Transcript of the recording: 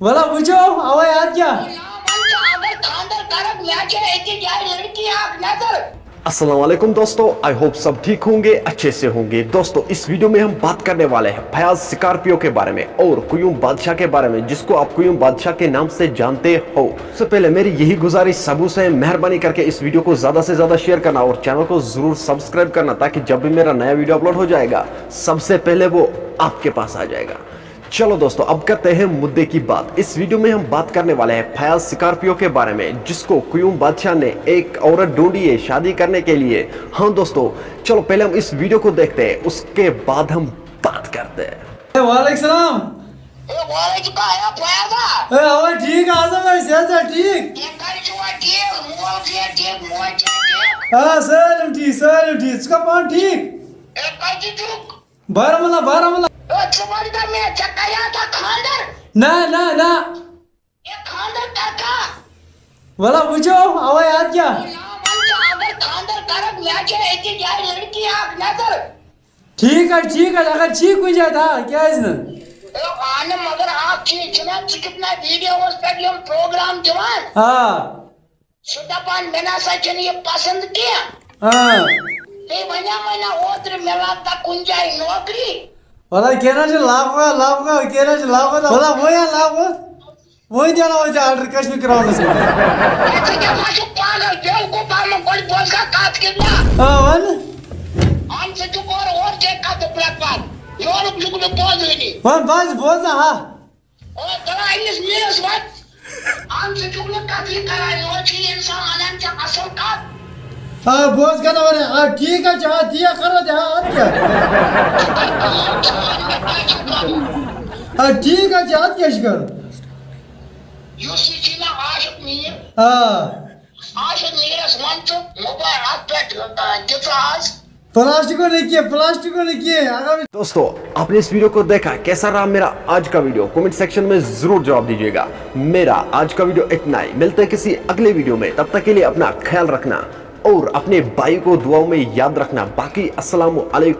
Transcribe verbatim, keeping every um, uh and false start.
ولا وٕچھو، اوے اتھ کیٛاہ؟ نا ون ژٕ اگر خاندر کرکھ، مےٚ چھےٚ أکِس جایہِ لڑکی اکھ نظر۔ السلام علیکم دوستو, I hope سب ٹھیک ہوں گے, اچھے سے ہوں گے. دوستو, اس ویڈیو میں ہم بات کرنے والے ہیں فیاض سکارپیو کے بارے میں اور قیوم بادشاہ کے بارے میں, جس کو آپ قیوم بادشاہ کے نام سے جانتے ہو. اس سے پہلے میری یہی گزارش سبوں سے, مہربانی کر کے اس ویڈیو کو زیادہ سے زیادہ شیئر کرنا اور چینل کو ضرور سبسکرائب کرنا, تاکہ جب بھی میرا نیا ویڈیو اپلوڈ ہو جائے گا, سب سے پہلے وہ آپ کے پاس آ جائے گا. چلو دوستو, اب کرتے ہیں مدعے کی بات. اس ویڈیو میں ہم بات کرنے والے ہیں فیاض سکارپیو کے بارے میں, جس کو قیوم بادشاہ نے ایک عورت ڈھونڈی ہے شادی کرنے کے لیے. ہاں دوستو, چلو پہلے ہم اس ویڈیو کو دیکھتے ہیں, اس کے بعد ہم بات کرتے ہیں. اے، وعلیکم السلام. اے وعلیکم السلام، اے فیاضا۔ اے، اوے ٹھیک، اعظم بھائی، صحت چھا ٹھیک؟ اے کتہِ چھُوا ٹھیک؟ مول چھُیا ٹھیک؟ موج چھا ٹھیک؟ آ، سٲلِم ٹھیک، سٲلِم ٹھیک. ژٕ چھُکھا پانہٕ ٹھیک؟ اے کتہِ چھُکھ؟ بارہمولہ، بارہمولہ. اے ژٕ وَن تہٕ مےٚ، ژےٚ کَریاتھا خانٛدر؟ نہ، نہ، نہ. اے خانٛدر کَرکھا؟ وَلہ وٕچھو، اوے اَتھ کیٛاہ؟ نا وَن ژٕ اگر خانٛدر کَرَکھ، مےٚ چھےٚ أکِس جایہِ لڑکی اکھ نظر۔ ٹھیٖک حظ، ٹھیٖک حظ، اگر چھی کُنہِ جایہِ تھا، کیٛازِ نہٕ؟ اے اَہنہٕ، مگر اکھ چیٖز چھُنہ، ژٕ چھُکھ نہ ویڈیوَس پٮ۪ٹھ یِم پروگرام دِوان؟ آ۔ سُہ دَپان، مےٚ نہ سا چھُنہٕ یہِ پسنٛد کینٛہہ۔ آ۔ بیٚیہِ وَنیٛاو مےٚ نہ اوترٕ، مےٚ لَگ تہ کُنہِ جایہِ نوکری۔ وَلہ کینٛہہ نہ چھُ، لاگو، لاگو، کینٛہہ نہ چھُ، لاگو تہ۔ وَلہ وۄنۍ ہا لاگو۔ وۄنۍ دیٛاوناوو أسۍ آرڈر کشمیر کراونس منٛز۔ ژٕ کیٛاہ ما چھُکھ پاگل؟ بیوقوٗف آمُت، گۄڈٕ بوز سا کَتھ کِنہٕ نہ؟ آ، وَن۔ اَمہِ سۭتۍ چھُکھ اورٕ اورٕ ژےٚ کَتھٕ پرٛٮ۪تھ پَتہٕ۔ یورُک چھُکھ نہٕ بوزٲنی۔ وَن، بَس بوزا ہا۔ او ترا أمِس میٖرس وَتہِ۔ اَمہِ سۭتۍ چھُکھ نہٕ کَتھٕے کَران۔ یورٕ چھِ یہِ اِنسان وَنان ژےٚ اَصٕل کَتھ۔ آ، بوز کَتھ وَنان۔ آ، ٹھیٖک حظ چھُ، آ، تی ہا کَرو تہِ، آ، اَدٕ کیٛاہ؟ آ، ٹھیٖک حظ چھُ، اَدٕ کیٛاہ چھُ کَرُن؟ یُس یہِ چھُے نہ عاشق میٖر، آ۔ عاشق میٖرس وَن ژٕ موبایل اَتھ پٮ۪ٹھ، آ، دِژٕ آز۔ پلاسٹکو نہٕ کینٛہہ، پلاسٹکو نہٕ کینٛہہ، اگر دوستو, आपने इस वीडियो को देखा, कैसा रहा मेरा आज का वीडियो? कमेंट सेक्शन में जरूर जवाब दीजिएगा. मेरा आज का वीडियो इतना ही. मिलते हैं किसी अगले वीडियो में, तब तक के लिए अपना ख्याल रखना और अपने भाई को दुआओं में याद रखना. बाकी अस्सलाम वालेकुम.